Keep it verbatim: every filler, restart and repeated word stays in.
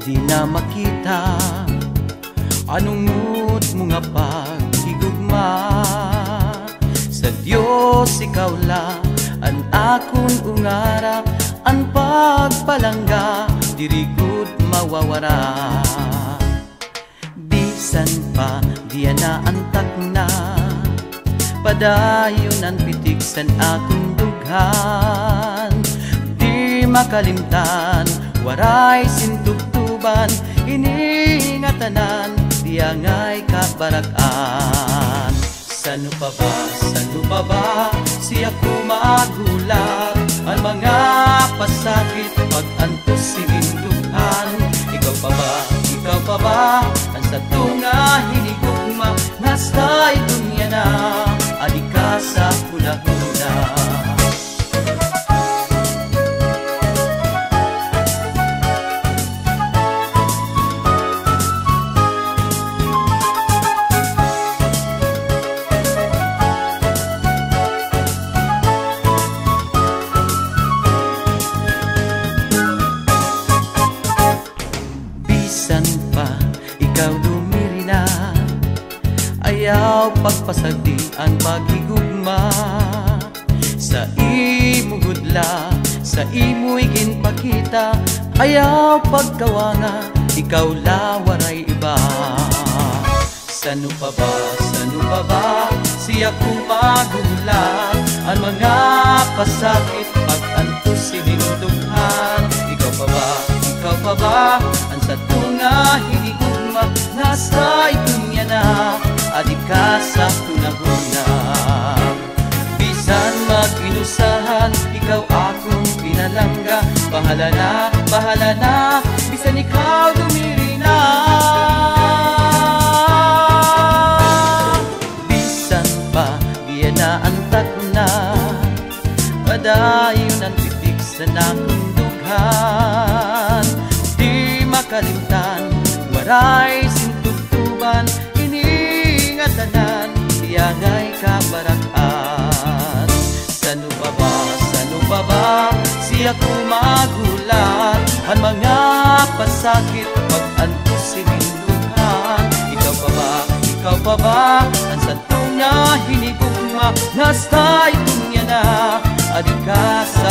Di na makita an ungod mo nga paghigugma. Sa Dios ikaw la an akon ungara, an pagpalangga diri gud mawawara. Bisan pa dida na an takna, padayon an pitik san akon dughan. Di makalimtan, waray sintubtuban, ini nga tanan, dida ngay kabarak-an. San-o pa ba, san-o pa ba, siya ko maghulat, an mga pasakit, pag-antos sinin dughan. Ikaw pa ba, ikaw pa ba, an sadto nga hinigugma, hasta ito niya na, adi ka sa hunahuna. Bisan pa ikaw dumiri na, ayaw pagpasagdi an paghigugma. Sa imo gud la, sa imo iginpakita, ayaw pagkawanga, ikaw la waray iba. San-o pa ba, san-o pa ba, siya ko maghulat, an mga pasakit, pag-antos sinin dughan. Ikaw pa ba, ikaw pa ba, an sadto nga hinigugma, hasta ito niya na, adi ka sa hunahuna. Bisan mag-inusahan, ikaw akon pinalangga. Bahala na, bahala na, bisan ikaw dumiri na. Bisan pa dida na an takna, padayon an pitik san akon dughan. Di makalimtan, waray sintubtuban, ini nga tanan, dida ngay kabarak-an. San-o pa ba, san-o pa ba, siya ko maghulat, an mga pasakit, pag-antos sinin dughan. Ikaw pa ba, ikaw pa ba, an sadto nga hinigugma, hasta ito niya na, adi ka sa